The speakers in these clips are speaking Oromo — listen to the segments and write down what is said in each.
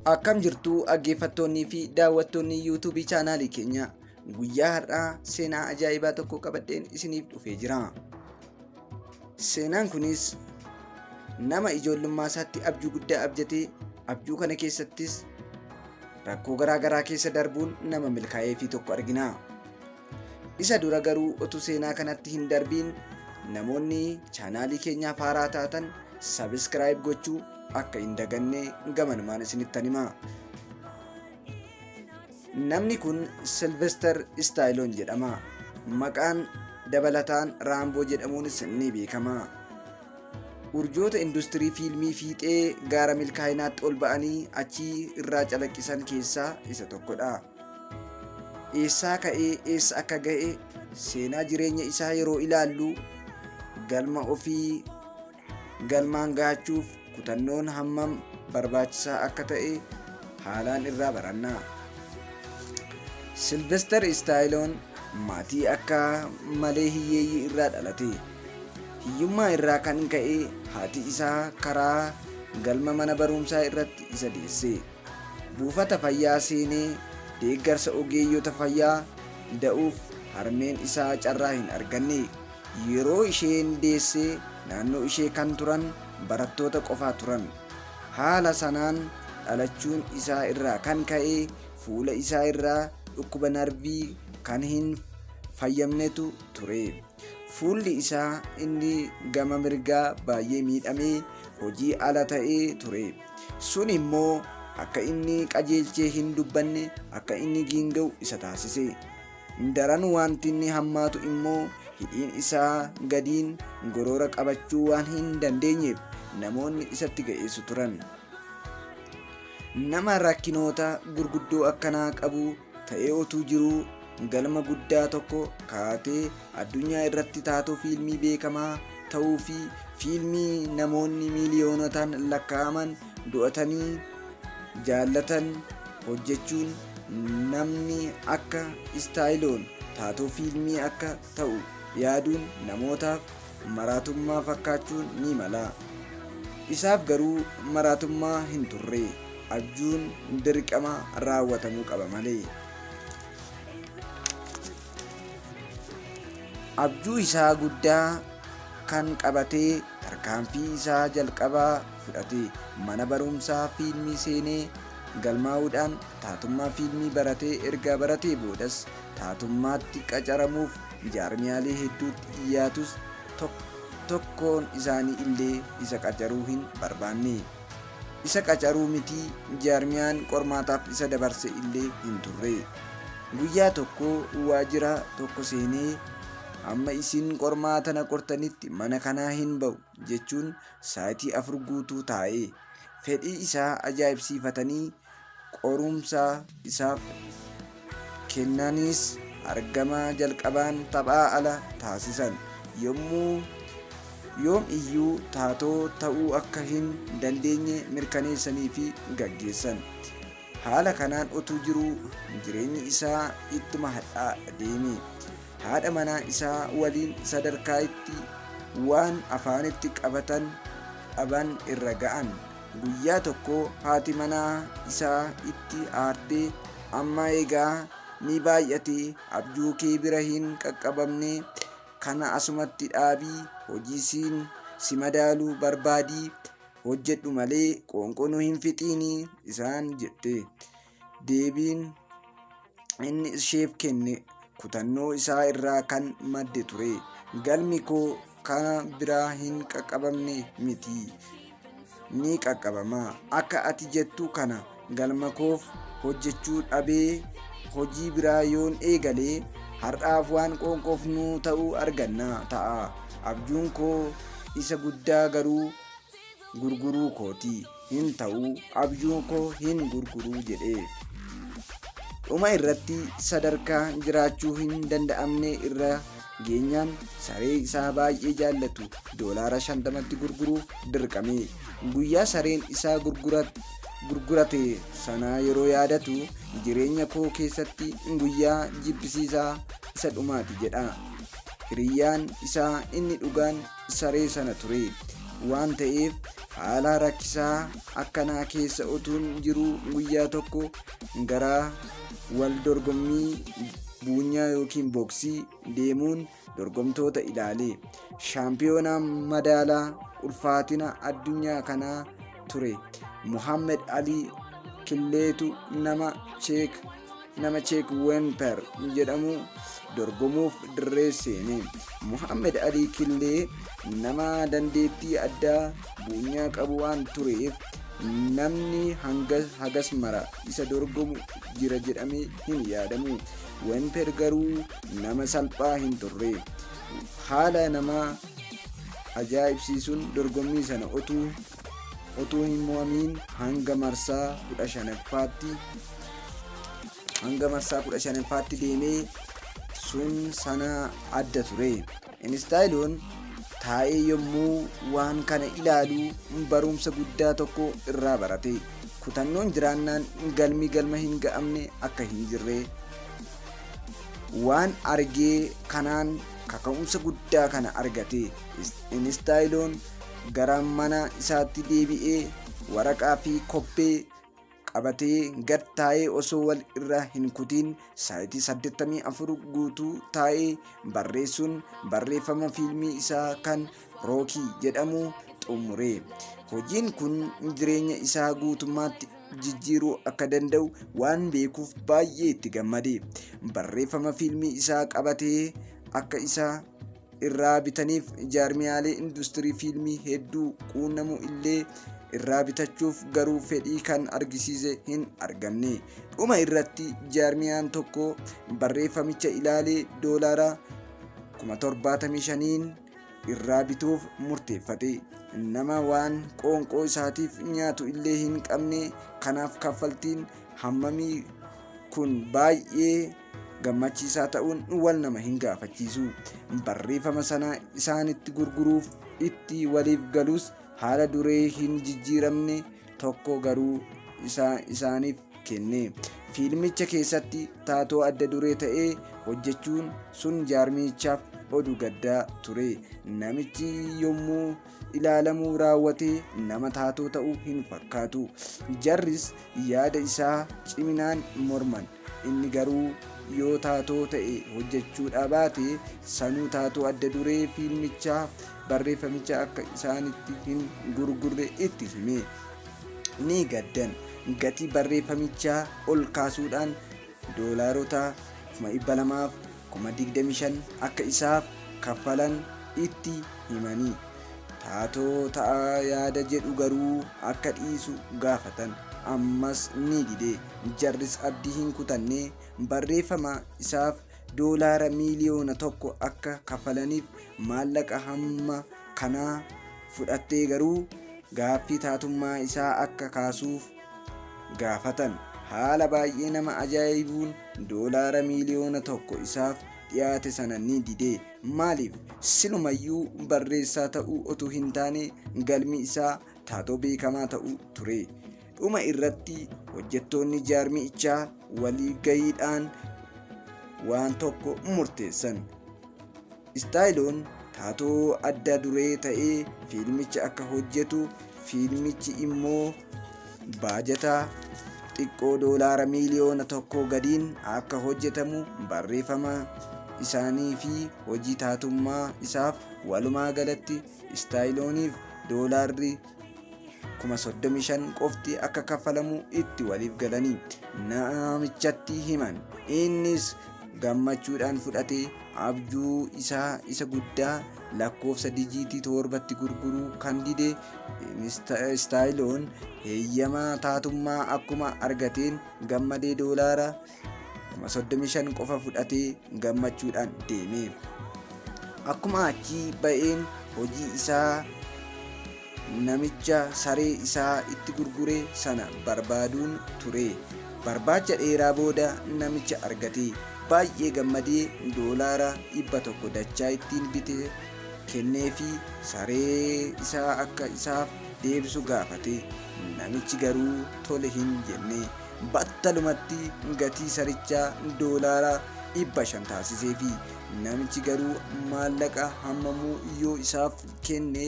Akkam jirtu dhaggeeffattoonnii fi daawwattoonni yuutuubii chaanaalii keenya guyyaa har'aa seenaa ajaa'ibaa tokko qabadheen isiniif dhufee jira. Seenaan kunis nama ijoollummaa isaatti abjuu guddaa abjatee abjuu kana keessattis rakkoo garaa garaa keessa darbuun nama milkaa'ee fi tokko argina. Isa dura garuu utuu seenaa kanatti hin darbiin namoonni chaanaalii keenyaaf haaraa taatan sabiskiraayib gochuu akka hin daganne gamanumaan isinittan hima. Namni kun Silvester Istaayiloon jedhama. Maqaan dabalataan Raamboo jedhamuunis ni beekama. Urjoota industirii fiilmii fiixee gaara milkaa'inaatti ol ba'anii achii irraa calaqqisan keessaa isa tokkodha. Eessaa ka'ee eessa akka ga'e seenaa jireenya isaa yeroo ilaallu galma ofii galmaan gahachuuf kutannoon hammam barbaachisaa akka ta'e haalaan irraa baranna. Silvester Istaayiloon maatii akka malee hiyyeeyyii irraa dhalate. Hiyyummaa irraa kan ka'e haati isaa karaa galma mana barumsaa irratti isa deesse. Buufata fayyaa seenee deeggarsa ogeeyyota fayyaa da'uuf harmeen isaa carraa hin arganne. Yeroo isheen deesse naannoo ishee kan turan barattoota qofaa turan. Haala sanaan dhalachuun isaa irraa kan ka'e fuula isaa irraa dhukkuba narvii kan hin fayyamnetu ture. Fuulli isaa inni gama mirgaa baay'ee miidhamee hojii ala ta'ee ture. Sun immoo akka inni qajeelchee hin dubbanne, akka inni giinga'u isa taasise. Daran wanti inni hammaatu immoo hidhiin isaa gadiin goroora qabachuu waan hin dandeenyeef namoonni isatti ga'eessu turan. Nama rakkinoota gurguddoo akkanaa qabu ta'ee otuu jiruu galma guddaa tokko kaa'atee addunyaa irratti taatoo fiilmii beekamaa ta'uu fi fiilmii namoonni miiliyoonotaan lakkaa'aman do'atanii jaallatan hojjechuun namni akka Istaayiloon taatoo fiilmii akka ta'u yaaduun namootaaf maraatummaa fakkaachuun ni mala. Isaaf garuu maraatummaa hin turre. Abjuun dirqama raawwatamuu qaba malee. Abjuu isaa guddaa kan qabatee tarkaanfii isaa jalqabaa fudhate. Mana barumsaa fiilmii seenee galmaa'uudhaan taatummaa fiilmii baratee erga baratee boodas taatummaatti qacaramuuf jaarmiyaalee hedduutti iyyaatus tokkoon isaanii illee isa qacaruu hin barbaanne. Isa qacaruu mitii jaarmiyaan qormaataaf isa dabarse illee hin turre. Guyyaa tokko waajjira tokko seenee hamma isin qormaata na qortanitti mana kanaa hin ba'u jechuun sa'aatii 4 guutuu taa'e. Fedhii isaa ajaa'ibsiifatanii qorumsa isaaf kennanis argama jalqabaan taphaa ala taasisan. Yommuu yoom iyyuu taatoo ta'uu akka hin dandeenye mirkaneessanii fi gaggeessan. Haala kanaan otuu jiruu jireenyi isaa ittuma hadhaa'aa deeme. Haadha manaa isaa waliin sadarkaa itti waan afaanitti qabatan dhaban irra ga'an. Guyyaa tokko haati manaa isaa itti aartee amma egaa ni baay'ate abjuu kee bira hin qaqqabamne kana asumatti dhaabii hojii siin si madaalu barbaadii hojjedhu malee qoonqoo nu hin fixiini isaan jette. Deebiin inni isheef kenne kutannoo isaa irraa kan madde ture. Galmi koo kana biraa hin qaqqabamne miti. Ni qaqqabama. Akka ati jettu kana galma koof hojjechuu dhabee hojii biraa yoon eegale har'aaf waan qoonqoof nuu ta'u arganna ta'a. Abjuun koo isa guddaa garuu gurguruu kooti. Hin ta'u abjuu koo hin gurguruu jedhe. Dhuma irratti sadarkaa jiraachuu hin danda'amne irra geenyaan saree isaa baay'ee jaallatu doolaara 50tti gurguruuf dirqame. Guyyaa sareen isaa gurgurate sana yeroo yaadatu jireenya koo keessatti guyyaa jibbisiisaa isa dhumaati jedha. Hiriyyaan isaa inni dhugaan saree sana ture waan ta'eef Haala rakkisaa akkanaa keessa utuun jiruu guyyaa tokko gara wal dorgommii buunyaa yookiin booksii deemuun dorgomtoota ilaale. Shaampiyoonaa madaalaa ulfaatina addunyaa kanaa ture Muhammed Alii Killeetu nama Cheek Wenper jedhamu dorgomuuf dirree seene. Muhammed Alii Killee nama dandeettii addaa buunyaa qabu waan tureef, namni hagas mara isa dorgomu jira jedhamee hin yaadamu. Wenper garuu nama salphaa hin turre. Haala nama ajaa'ibsiisuun dorgommii sana utuu hin mo'amiin hanga marsaa 15ffaatti deemee sun sana adda ture. Istaayiloon taa'ee yommuu waan kana ilaalu barumsa guddaa tokko irraa barate. Kutannoon jiraannaan galmi galma hin ga'amne akka hin jirre waan argee kanaan kaka'umsa guddaa kana argate. Istaayiloon gara mana isaatti deebi'ee waraqaa fi kobbee qabatee gad taa'ee osoo wal irra hin kutiin saayitii 84 guutuu taa'ee barreessuun barreeffama fiilmii isaa kan Rookii jedhamu xumure. Hojiin kun jireenya isaa guutummaatti jijjiiruu akka danda'u waan beekuuf baay'ee itti gammade. Barreeffama fiilmii isaa qabatee akka isa irraa bitaniif jaarmiyaalee industirii fiilmii hedduu quunnamu illee, irraa bitachuuf garuu fedhii kan argisiise hin argamne. Dhuma irratti jaarmiyaan tokko barreeffamicha ilaalee doolaara 75,000 irraa bituuf murteeffate. Nama waan qoonqoo isaatiif nyaatu illee hin qabne kanaaf kaffaltiin hammamii kun baay'ee gammachiisaa ta'uun wal nama hin gaafachiisu. Barreeffama sana isaanitti gurguruuf itti waliif galus, haala duree hin jijjiiramne tokko garuu isaaniif kenne. Fiilmicha keessatti taatoo adda duree ta'ee hojjechuun sun jaarmichaaf oduu gaddaa ture. Namichi yommuu ilaalamuu raawwatee nama taatoo ta'uu hin fakkaatu. Jarris yaada isaa ciminaan morman. Inni garuu yoo taatoo ta'e hojjechuudha baate, sanuu taatoo adda duree fiilmichaa, barreeffamicha akka isaanitti hin gurgurre itti hime. Ni gaddan. Gatii barreeffamichaa ol kaasuudhaan doolaarota 225,000 akka isaaf kaffalan itti himanii, taatoo ta'a yaada jedhu garuu akka dhiisu gaafatan. Ammas ni dide. Jarris abdii hin kutanne. Barreeffama isaaf doolaara 1 miiliyoona akka kaffalaniif maallaqa hamma kanaa fudhattee garuu gaaffii taatummaa isaa akka kaasuuf gaafatan. Haala baay'ee nama ajaa'ibuun doolaara 1 miiliyoona isaaf dhiyaate sana ni dide. Maaliif? Silumayyuu barreessaa ta'uu otuu hin taane galmi isaa taatoo beekamaa ta'uu ture. Dhuma irratti hojjettoonni jaarmi'ichaa walii gahiidhaan waan tokko murteessan. Istaayiloon taatoo adda duree ta'ee fiilmicha akka hojjetu, fiilmichi immoo baajata xiqqoo doolaara 1 miiliyoona gadiin akka hojjetamu, barreeffama isaanii fi hojii taatummaa isaaf walumaa galatti Istaayilooniif doolaarri 35,000 qofti akka kaffalamu itti waliif galanii namichatti himan. Innis gammachuudhaan fudhatee abjuu isaa isa guddaa lakkoofsa dijiitii torbatti gurguruu kan dide Istaayiloon heeyyama taatummaa akkuma argateen gammadee doolaara 35,000 qofa fudhatee gammachuudhaan deeme. Akkuma achii ba'een hojii isaa namicha saree isaa itti gurgure sana barbaaduun ture. Barbaacha dheeraa booda namicha argate. Baay'ee gammadee doolaara 100 dachaa ittiin bite kenneefi saree isaa akka isaaf deebisu gaafate. Namichi garuu tole hin jenne. Battalumatti gatii sarichaa doolaara 500 taasiseefi Namichi garuu maallaqa hammamuu yoo isaaf kenne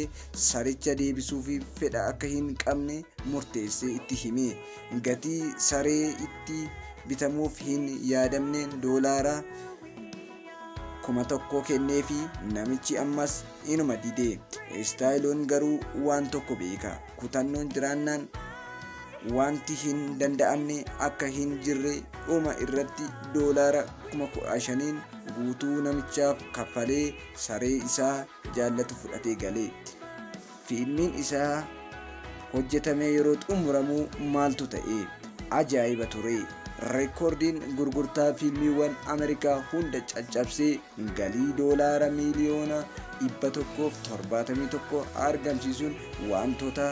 saricha deebisuuf fedha akka hin qabne murteessee itti hime. Gatii saree itti bitamuuf hin yaadamne doolaara 1000 kenneefi namichi ammas inuma dide. Istaayloon garuu waan tokko beeka. Kutannoon jiraannaan wanti hin danda'amne akka hin jirre dhuma irratti doolaara 15,000 guutuu namichaaf kaffalee saree isaa jaallatu fudhatee gale. Fiilmiin isaa hojjetamee yeroo xumuramu maaltu ta'e? Ajaa'iba ture! Reekoordiin gurgurtaa fiilmiiwwan Ameerikaa hunda caccabsee galii doolaara miiliyoona 171 argamsiisuun wantoota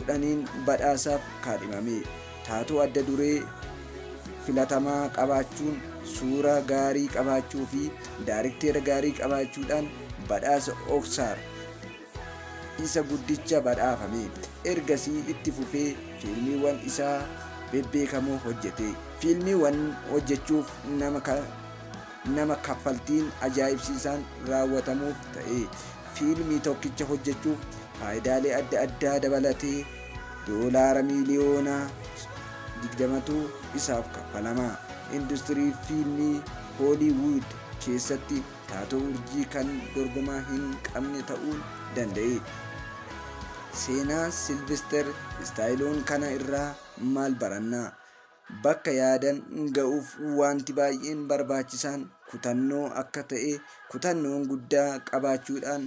10n badhaasaaf kaadhimame. Taatoo adda duree filatamaa qabaachuun, suuraa gaarii qabaachuu fi daarikteera gaarii qabaachuudhaan badhaasa Oskaar isa guddicha badhaafame. Ergasii itti fufee fiilmiiwwan isaa bebbeekamoo hojjete. Fiilmiiwwan hojjechuuf nama kaffaltiin ajaa'ibsiisaan raawwatamuuf ta'e. Fiilmii tokkicha hojjechuuf faayidaalee adda addaa dabalatee doolaara miiliyoona 20tu isaaf kaffalama. Industirii fiilmii Hooliwud keessatti taatoo urjii kan dorgomaa hin qabne ta'uu danda'e. Seenaa Silvester Istaayiloon kana irraa maal barannaa? Bakka yaadan ga'uuf wanti baay'een barbaachisaan kutannoo akka ta'e, kutannoon guddaa qabaachuudhaan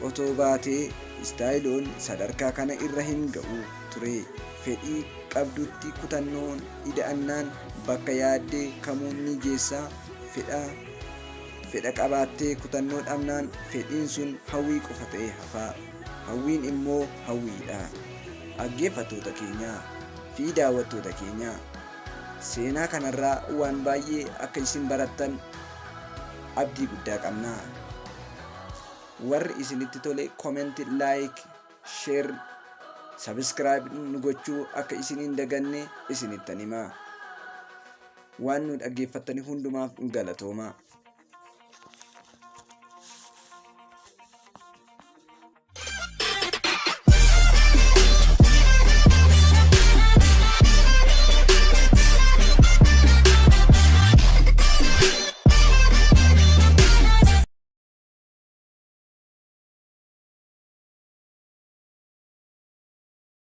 otoo baatee Istaayiloon sadarkaa kana irra hin ga'u ture. Fedhii qabdutti kutannoon ida'annaan bakka yaadde kamuu ni geessa. Fedha qabaattee kutannoo dhabnaan fedhiin sun hawwii qofa ta'ee hafa. Hawwiin immoo hawwiidha. Dhaggeeffattoota keenya fi daawwattoota keenya, seenaa kanarraa waan baay'ee akka isin barattan abdii guddaa qabna. Warri isinitti tole comment, like, share, subscribe nu gochuu akka isin hin daganne isinittan hima. Waan nu dhaggeeffattanii hundumaaf galatooma.